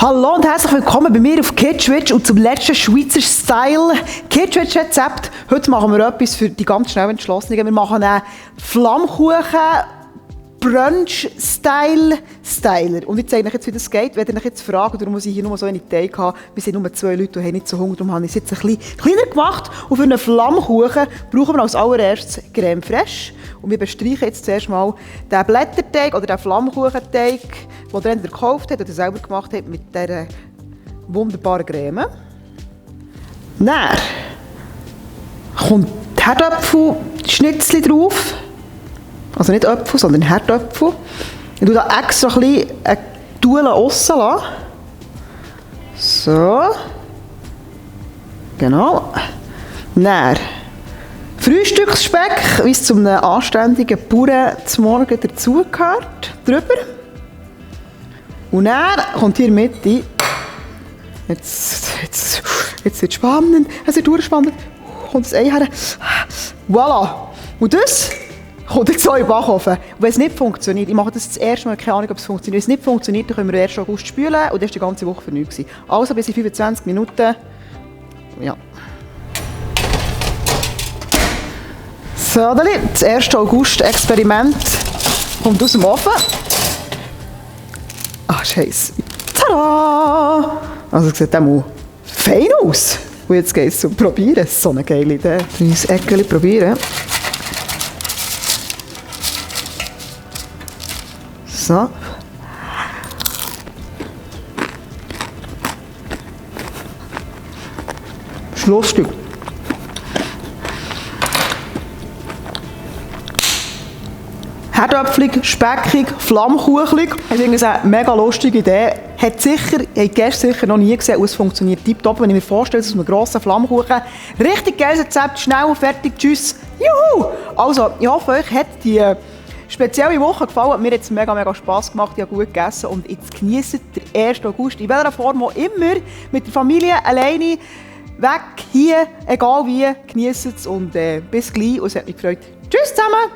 Hallo und herzlich willkommen bei mir auf Kitschwitsch und zum letzten Schweizer Style Kitschwitsch-Rezept. Heute machen wir etwas für die ganz schnell Entschlossenen. Wir machen einen Flammkuchen Brunch-Style-Styler. Und ich zeige euch jetzt, wie das geht. Wenn ihr euch jetzt fragt, warum ich hier nur so wenig Teig habe, wir sind nur 2 Leute und haben nicht so Hunger, darum habe ich es jetzt ein bisschen kleiner gemacht. Und für einen Flammkuchen brauchen wir als allererstes Creme Fraiche. Und wir bestreichen jetzt zuerst mal den Blätterteig oder den Flammkuchenteig, den ihr entweder gekauft habt oder selber gemacht habt, mit dieser wunderbaren Creme. Dann kommt Herdöpfelschnitzli drauf. Also nicht Äpfel, sondern Herdöpfel. Ich tue da extra ein bisschen eine Tule aussen lassen. So. Genau. Dann Frühstücksspeck, wie es zu einem anständigen Bauern zum Morgen dazugehört. Drüber. Und dann kommt hier in der Mitte. Jetzt wird es spannend. Es wird spannend. Kommt das Ei her. Voilà. Und das kommt jetzt so in den Backofen. Und wenn es nicht funktioniert, ich mache das erste Mal, keine Ahnung, ob es funktioniert. Wenn es nicht funktioniert, dann können wir den 1. August spülen und das ist die ganze Woche für nichts. Also bis in 25 Minuten. Ja. So, das 1. August-Experiment kommt aus dem Ofen. Ah, Scheiße. Tada! Also sieht das mal fein aus. Und jetzt geht es zum Probieren. So eine geile Idee. Das Eckchen probieren. So. Schlussstück. Herdöpfelig, speckig, flammkuchelig. Ich finde es eine mega lustige Idee. Habt ihr Gäste sicher noch nie gesehen und es funktioniert tiptop. Wenn ich mir vorstelle, dass aus einem grossen Flammkuchen richtig geiles Rezept, schnell und fertig, tschüss. Juhu! Also, ich hoffe, euch hat die spezielle Woche gefallen. Mir hat es mega Spass gemacht, ich habe gut gegessen und jetzt genießt den 1. August, in welcher Form auch immer, mit der Familie, alleine, weg, hier, egal wie, genießt es und bis gleich und es hat mich gefreut. Tschüss zusammen!